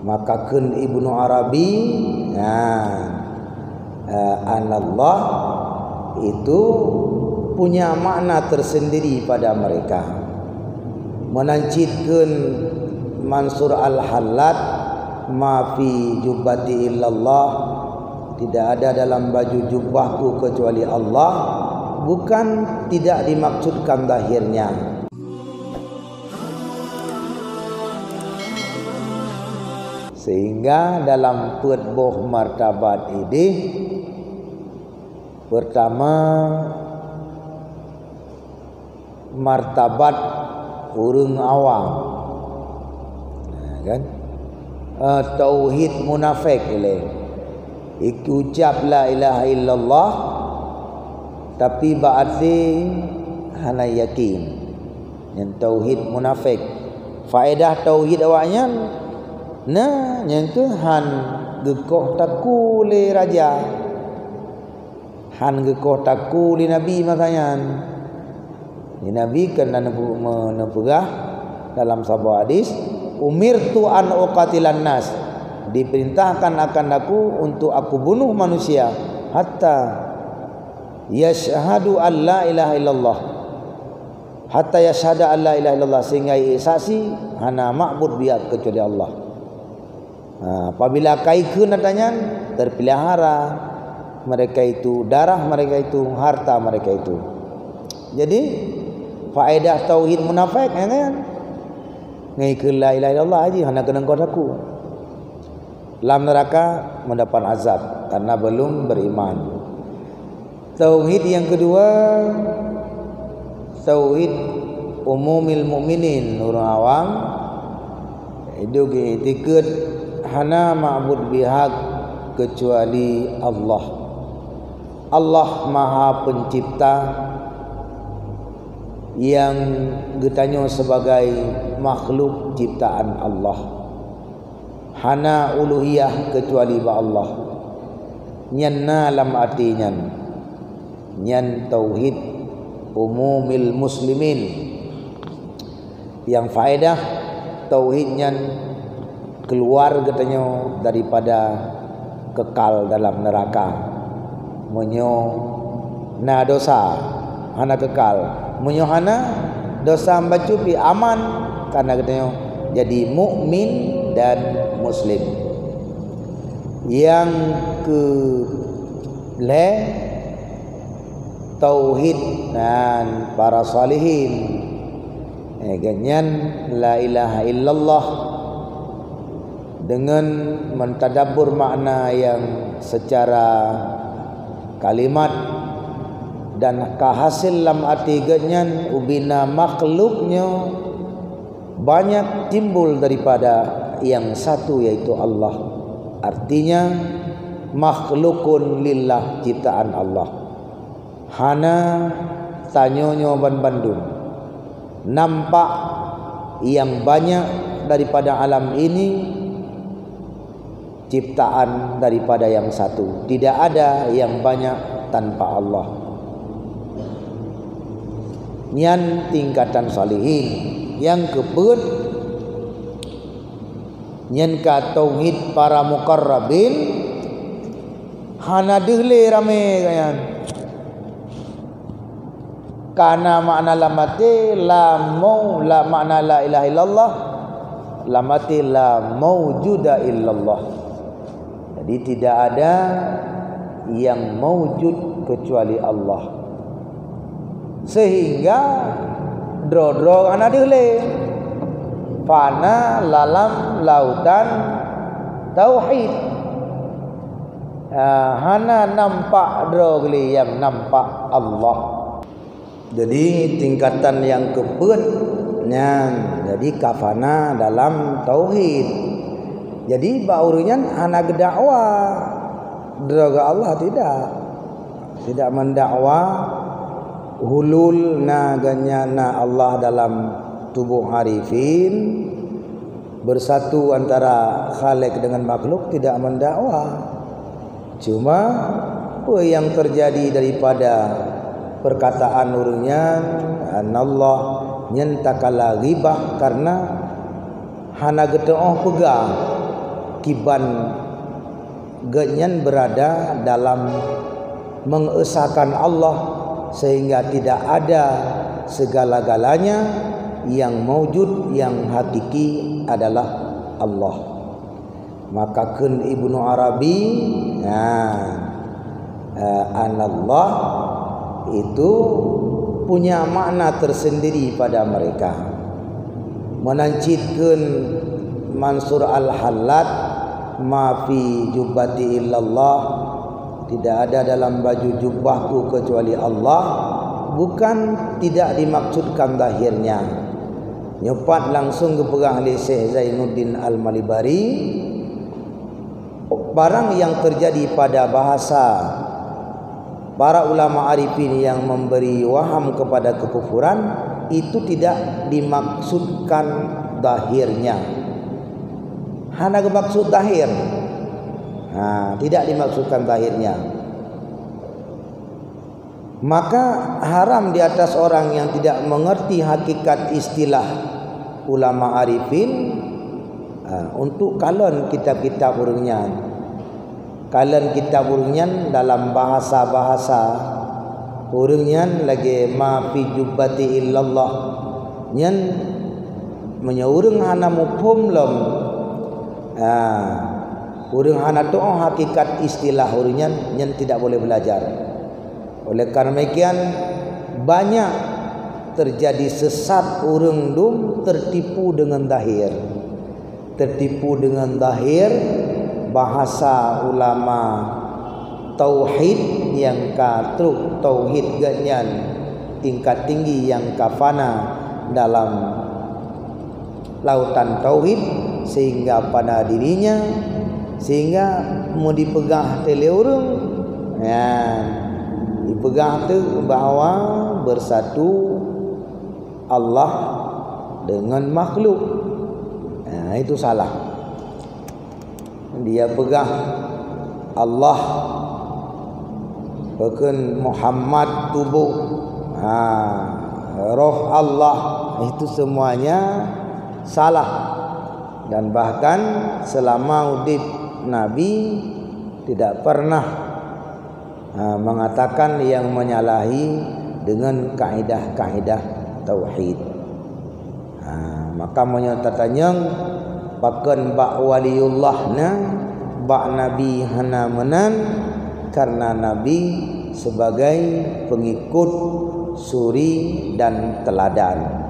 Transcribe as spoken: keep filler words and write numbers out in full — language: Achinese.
Maka kheun Ibnu Arabi, nah, eh, anallah itu punya makna tersendiri pada mereka. Meunan cit kheun Mansur Al-Hallaj, "Ma fi jubbati illallah," tidak ada dalam baju jubahku kecuali Allah, bukan tidak dimaksudkan zahirnya. Sehingga dalam peuet boh martabat idéh, pertama, martabat ureuëng awam. Nah, kan? Eh, tauhid munafék ilée. Iku ucap la ilaha illallah, tapi bak até hana yakin. Nyan tauhid munafék. Faedah tauhid awaknyan, nah, nyan keuh han geukoh takue lé raja. Han geukoh takue lé Nabi masa nyan. Di Nabi keunan neupeugah dalam saboh hadis, "Umirtu an uqatilan nas," diperintahkan akan aku untuk aku bunuh manusia hatta yashhadu an la ilaha illallah. Hatta yashhada an la ilaha illallah, sehingga ia saksi hana ma'bud bihaq kecuali Allah. Ha, apabila ka ikheun ata nyan, terpelihara mereka itu, darah mereka itu, harta mereka itu. Jadi, faedah tauhid munafék, ya kan? Ngai keu la ilaha illallah aja, hana keunong takue. Lam neraka mendapat azab karena belum beriman. Tauhid yang kedua, tauhid umumil mukminin, ureuëng awam, hidup iktikeuet hana ma'bud bihaq kecuali Allah. Allah Maha Pencipta yang geutanyoe sebagai makhluk ciptaan Allah. Hana uluhiyah kecuali bak Allah. Nyan na lam até nyan. Nyan tauhid umumil muslimin. Yang faedah tauhid nyan keluar geutanyoe daripada kekal dalam neraka. Meunyoe na dosa, hana kekal. Meunyoe hana, dosa bacut pih aman, karena geutanyoe jadi mukmin dan muslim. Yang keu lhée, tauhid nan para salihin. Eh, geuh nyan la ilaha illallah. Deungon mentadabbur makna nyang secara kalimat dan ka hasil lam até geuh nyan ubina makhluk nyoe banyak timbul daripada yang satu, yaitu Allah. Artinya, makhlukun lillah, ciptaan Allah. Hana tanyoe nyoe ban bandum. Nampak yang banyak daripada alam ini ciptaan daripada yang satu. Tidak ada yang banyak tanpa Allah. Nyan tingkatan salihin. Nyang keupeuet, nyan ka tauhid para muqarrabin, hana deuh lé ramé geuh nyan. Karena makna lam até la mau, la makna la ilaha illallah, lam até la maujuda illallah. Jadi tidak ada yang maujud kecuali Allah. Sehingga droe-droe hana deuh lé. Fana lalam lautan tauhid. Ah, hana nampak droe lé nyang nampak Allah. Jadi tingkatan nyang keupeuet nyan, jadi ka fana dalam tauhid. Jadi bak ureuëng nyan hana geudakwa droe geuh Allah, tidak. Tidak mendakwa hulul na geuh nyan na Allah dalam tuboh arifin, bersatu antara Khalik dengan makhluk, tidak mendakwa. Cuma, peue nyang terjadi daripada perkataan ureuëng nyan, anallah, nyan takala ghibah karena hana geuteuoh peugah. Kiban geuhnyan berada dalam mengesakan Allah, sehingga tidak ada segala-galanya yang maujud, yang hakiki adalah Allah. Maka kheun Ibnu Arabi, nah, eh, anallah itu punya makna tersendiri pada mereka. Meunan cit kheun Mansur Al-Hallaj, "Ma fi jubbati illallah," tidak ada dalam baju jubahku kecuali Allah, bukan tidak dimaksudkan zahirnya. Nyoe pat langsung geupeugah lé Syekh Zainuddin Al-Malibari, barang yang terjadi pada bahasa para ulama arifin yang memberi waham kepada kekufuran, itu tidak dimaksudkan zahirnya. Hana geumaksud zahir. Ha, tidak dimaksudkan zahirnya. Maka haram di atas orang yang tidak mengerti hakikat istilah ulama arifin, ha, untuk kalon kitab-kitab ureuëng nyan. Kalon kitab ureuëng nyan dalam bahasa-bahasa ureuëng nyan lagée ma fi jubbati illallah. Nyan meunyoe ureuëng hana muphom lom, ha, ureuëng hana tuoh hakikat istilah ureuëng nyan, nyan tidak boleh belajar. Oleh karena demikian, banyak terjadi sesat ureuëng dum tertipu dengan zahir. Tertipu dengan zahir bahasa ulama tauhid nyang ka trok tauhid geuhnyan tingkat tinggi nyang ka fana dalam lautan tauhid, sehingga fana dirinya, sehingga meu dipeugah teuh lé ureuëng, nyan, dipeugah teuh bahwa bersatu Allah dengan makhluk. Nah, itu salah. Dia peugah Allah, bahkan Muhammad tubuh, ha, roh Allah, itu semuanya salah. Dan bahkan selama udip Nabi tidak pernah, ha, mengatakan yang menyalahi dengan kaidah-kaidah tauhid. Ha, maka meunyoe tatanyong, pakon bak waliullah na, bak Nabi hana meunan, karena Nabi sebagai pengikut suri dan teladan.